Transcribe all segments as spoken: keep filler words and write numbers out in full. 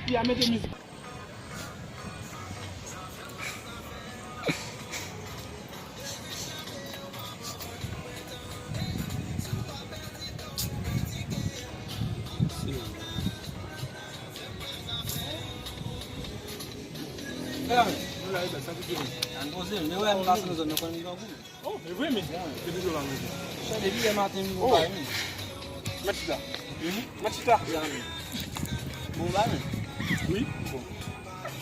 Fi a mete mizik. Frè, nou la, e bèl, sa ki gen? Ann poze, men wè, nou pase nan zòn nan, konn li tankou. Oh, e vre, men. Se toujou la, men. Chè, depi yè maten, m pa vini. Mèt chita. Mèt chita. Ya, men. Bon, ba, men. Wi. Bon.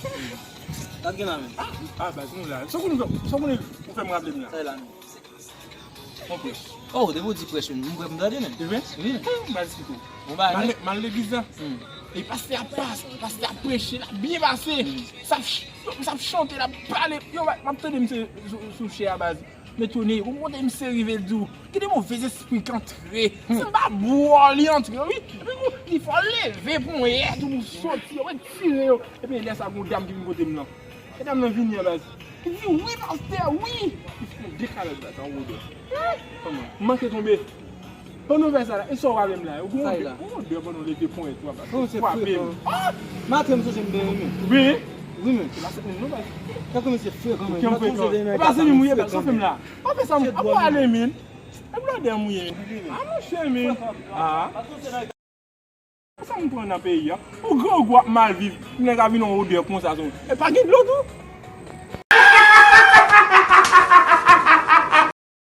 Sa k gen la, men? Ah, ah, baz, nou la. Sa konn, sa konn, ou fè m raple m la. Sa e la, men. Yon prèch. Oh, depi w di prèch, men, m prè m tande, men. E vre? Wi. Baz, ki tou. Bon, ba, men. M al legliz la. Hmm. E pastè a pas, pastè a preche, l ap byen pase. Hmm. Sa ap ch-, sa ap chante, l ap pale. Yo, m ap tande misye sou, sou chè a, baz. M etone, ou konnen misye rive, l di w, gen de movèzespri k antre. Se pa bwò li antre, wi. Epi ou, li fè w leve ponyèt ou pou soti, yo retire yo. Epi lè sa, gon dam ki vin kote m nan. E dam nan vini an, baz. Li di, wi, pastè, wi. Li fè m dekalaj, baz, an wodè. M manke tonbe. Pandan w fè sa la, e sa w wè menm la, ou gon wodè, ou wodè pandan w leve ponyèt ou a, baz. Frape m. Maten, m sonje m benyen, men. Benyen? Wi, men. Se pa sèt moun non, baz. Tankou misye frekan, men. Ou kenbe frekan. E pa zanmi m ou ye, baz, sa w fè m la. Ou fè sa, m ap ale, men. E blòdè m ou ye. A, monchè, men. A. Sa m pran nan peyi a? Ou gran ou gwo ap mal viv. Nèg a vin yon odè konsa, son. E pa gen dlo tou?